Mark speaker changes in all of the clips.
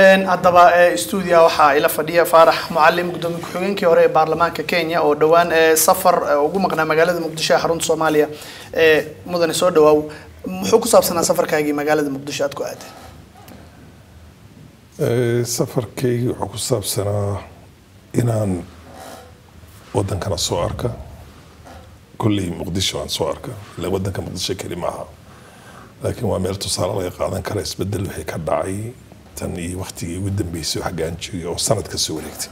Speaker 1: Haddaba stuudiya waxaa ila fadhiya Faarax Mucalim, gudoomiye ku-xigeenkii hore ee baarlamaanka Kenya, oo dhowaan safar ugu maqnaa magaalada Muqdisho ee xarunta Soomaaliya. Mudane, soo dhawaaw. Muxuu ku saabsanaa safarkaagii magaalada Muqdisho aad ku aaday?
Speaker 2: Safarkaygii wuxuu ku saabsanaa inaan wadankana soo arka, kolley Muqdisho aan soo arka, ila wadanka Muqdisho keli maaha, laakiin waa meel tusaale laga qaadan kara isbedel wixii ka dhacay tan iyo waqtigii ugu dambeysay oo xaggaan joogay oo sanad ka soo wareegtay,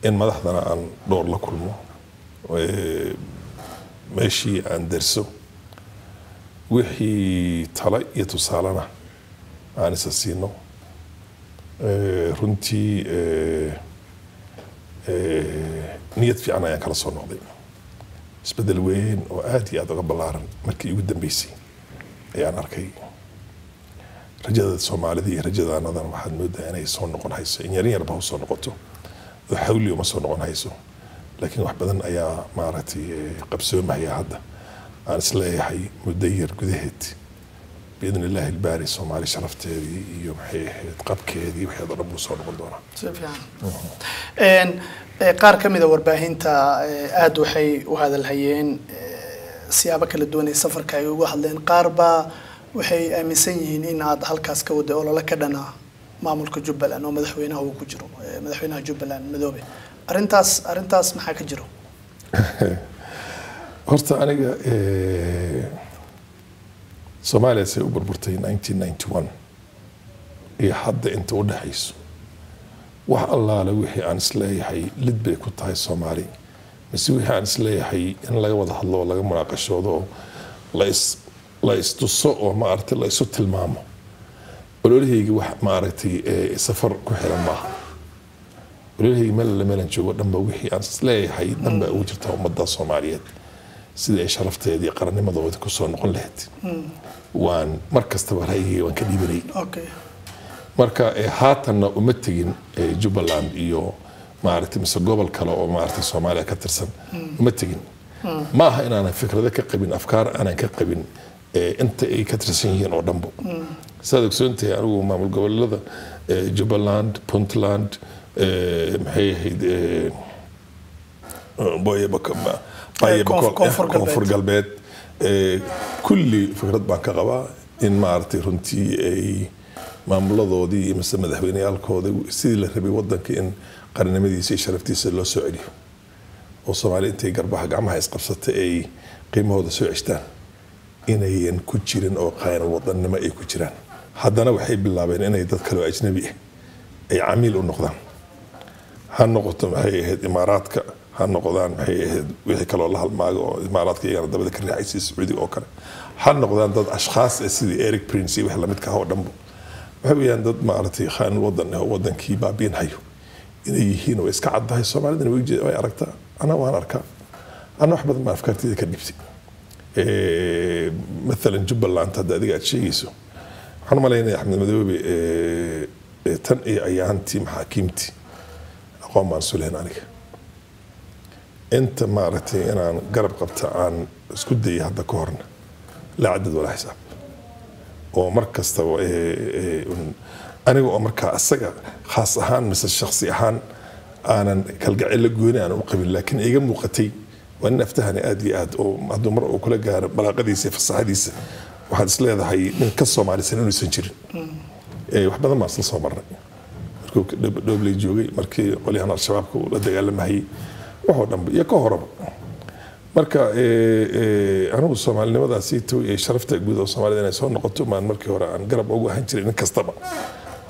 Speaker 2: in madaxdana aan dhowr la kulmo, meeshii aan derso, wixii talo iyo tusaalena aan isa siino. Runtii niyad fiican ayaan kala soo noqday. Isbedel weyn oo aad iyo aad uga ballaaran markii ugu dambeysay ayaan arkay. Rajada Soomaalida iyo rajada anadan waxaad moodaa inay soo noqon hayso, in yarin yarba ha soo noqoto oo xawli uma soo noqon hayso, laakiin wax badan ayaa maaragtay qabsoomaya hadda. Aan isleeyahay muddo yar gudaheed, biidni Illaahi albaari, Soomaali sharafteedii iyo maxay ahayd qabkeedii waxeed oo dhan buu soo noqon doonaa.
Speaker 1: Si fiican. Qaar ka mid a warbaahinta aada waxay u hadalhayeen siyaabo kala duwan ay safarka ay uga hadleen. Qaar baa waxay aaminsan yihiin in aad halkaas ka waday olole ka dhana maamulka Jubbaland oo madaxweynaha uu ku jiro, madaxweynaha Jubbaland Madoobe. Arrintaas maxaa ka jiro?
Speaker 2: Horta aniga Soomaaliya say u burburtay 1991 iyo hadda inta u dhexayso, wax allaale wixii aan isleeyahay lid bay ku tahay Soomaali mise wixii aan isleeyahay in laga wada hadlo oo laga munaaqashoodo oo la istuso oo maaragtay la isu tilmaamo, ololahayga wax maaragtay safar ku xiran maaha. Ololahayga meel alle meelan joogo dhanba wixii aan isleeyahay dhanba ugu jirta ummadda Soomaaliyeed sidii ay sharafteedii qarannimadooda kusoo noqon lahayd, waan mar kastaba ra'yigayga waan ka dhiibanay. Marka haatanna uma tegin Jubbaland iyo maaragtay mise gobol kale oo maaragtay Soomaaliya ka tirsan uma tegin. Ma aha inaanan fikrado ka qabin, afkaar aanan ka qabin inta ay ka tirsan yihiin oo dhanbo. Saad ogsoontahay, anigu maamul goboleelada Jubbaland, Puntland, maxay ahayd,
Speaker 1: Koonfur Galbeed.
Speaker 2: Koonfur Galbeed, kulli fikrad baan ka qabaa in maaragtay runtii ay maamuladoodii iyo mise madaxweyneyaalkooda sidii la rabay wadanka in qarannimadiisa iyo sharaftiisa loo soo celiyo oo Soomaali intay garbaha gacmaha isqabsatay ay qiimahooda soo ceshtaan inayan ku jirin oo qaayanal wadannimo ay ku jiraan. Haddana waxay bilaabeen inay dad kale oo ajnabi ah ay camiil u noqdaan, ha noqoto maxay ahayd Imaaraadka, ha noqdaan maxay ahayd wixii kaloo la halmaago oo Imaaraadka iyagana dabada ka riixaysay, Sacuudiga oo kale, ha noqdaan dad ashkhaas ah sidii Eric Prince iyo wixii lamidka ah oo dhanbo. Waxa weeyaan dad maaragtay khaanin wadan ah oo wadankii baabiin hayo inay yihiin way iska caddahay. Soomaalidana way aragtaa, anaa waan arkaa, anaa wax badan baan afkaarteyda ka dhibtay. Maalan Jubbaland hadda adiga aad sheegayso, waxaan u malaynaya Axmed Madoobe tan iyo ayaantii maxaakiimtii aqoon baan isu lahayn. Aniga inta maaragtay inaan garab qabta aan isku dayay hadda ka horna laa cadad walaa xisaab, oo mar kastaba aniga oo markaa asaga khaas ahaan mise shakhsi ahaan aanan kalgacilo gooni aan u qabin, laakiin iga muuqatay waa nin aftahani aad iyo aad, oo hadduu mar uu kula gaaro balaaqadiisa iyo fasaxadiisa waxaad is leedahay nin ka Soomaalisan inuusan jirin. Wax badan baan isla soo marnay markuu Dhoobley joogay, markii qolyahan Al-Shabaabka uu la dagaalamahayay, waxoo dhanba iyo ka horaba. Marka anigu soomaalinimadaasi to iyo sharafta guud oo Soomaalida inay soo noqoto maan markii hore aan garab ugu ahaan jiray, nin kastaba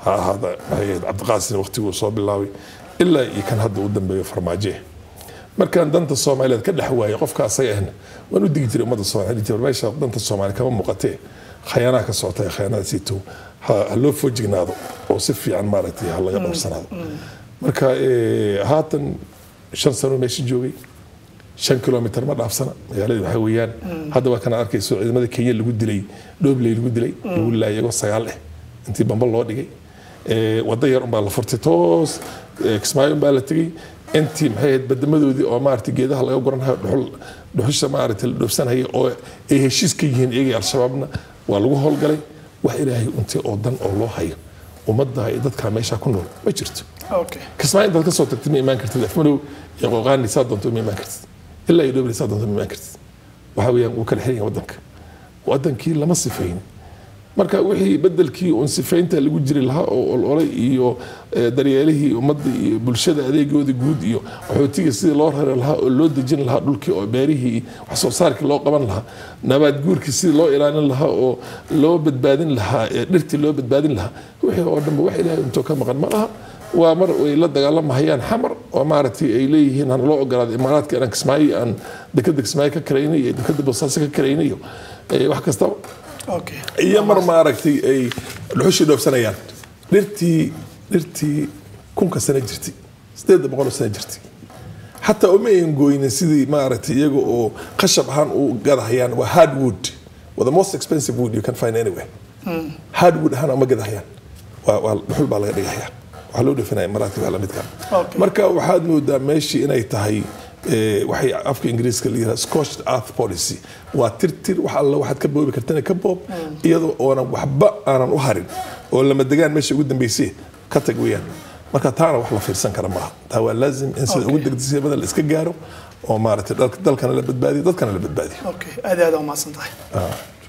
Speaker 2: ha ahaada, maxay ahayd Cabdiqaasin waqtiguu soo bilaabay ilaa iyo kan hadda u dambeeyo Farmaaje. Markaan danta Soomaaliyeed ka dhex waayay qofka asaga ahna waan u digi jiray ummadda Soomaaliyeed, jiray meesha danta Soomaali kama muuqatee, khayaanaha ka socota, khayaanada to ha loo foojignaado oo si fiican maaragtay ha laga dhowrsanaado. Marka haatan 5 sano meesha joogay, 5 kilomitir ma dhaafsana magaalada. Waxaa weeyaan hadda waa kana arkayso ciidamada Kenya lagu dilay Dhoobley, lagu dilay, lagu laayay iyagoo sagaal ah intii bamba loo dhigay. Waddo yar unbaa la furtay, toos Kismaayo unbaa la tegey. Intii maxay ahayd badamadoodii oo maaragtay geedaha laga guranhayo, dhuxul, dhuxusha maaragtay la dhoofsanhayo oo ay heshiis ka yihiin iyagii Al-Shabaabna waa lagu howlgalay. Wax Ilaahay untay oo dan oo loo hayo Ummadda iyo dadka meesha ku nool ma jirto.
Speaker 1: Okay.
Speaker 2: Kismaayo intaad kasoo tagtid ma imaan kartid Afmadow iyo Qooqaani, saa doonto ma imaan kartid, ilaa iyo Dhoble saa doonto ma imaan kartid. Waxa weeyaan wuu kala xiran yahay waddanka, wadankii lama sifayn. Marka wixii bedelkii uun sifaynta lagu jiri lahaa oo ololay iyo daryeelihii ummadda iyo bulshada adeegoodii guud iyo qaxootiga sidii loo rari lahaa oo loo dejin lahaa dhulkii oo beerihii wax soo saarkii loo qaban lahaa, nabaad guurkii sidii loo ilaalin lahaa oo loo badbaadin lahaa, dhirtii loo badbaadin lahaa, wixii oo dhanba wax Ilaahay intoo ka maqan ma laha. Waa mar ay la dagaalamahayaan Xamar oo maaragtay ay leeyihiin hana loo ogolaado Imaaraadka inaan Kismaayo, aan dekada Kismaayo ka karaynay iyo dekada Boosaaso ka karaynay iyo wax kastaba. Iyo mar maaragtay ay dhuxushii dhoofsanayaan, dhirtii 1000-ka sano jirtay, 800 sano jirtay, xataa uma ayan gooynin sidii maaragtay iyaga oo khashab ahaan u gadahayaan. Waa hardwood, waa the most expensive wood you can find anywhere. Hardwood ahaan uma gadahayaan, waa dhuxul baa laga dhigahayaa, waxaa loo dhoofinaya Imaaraadka baa lamidka. Marka waxaad moodaa meeshii inay tahay waxay afka Ingiriiska la yiraahdo scorched earth policy. Waa tirtir wax alla waxaad ka boobi kartana ka boob, iyadoo oonan waxba aanan u harin oo lama degaan meesha ugu dambeysay ka tag weeyaan. Marka taana wax la fiirsan kara maaha. Taa waa laazim in sida ugu degdegsiya badan la iska gaaro oo maaragtay dalkana la badbaadiyo, dadkana la badbaadiyo.
Speaker 1: Okay, aad iyo aad aa umahadsan tahay.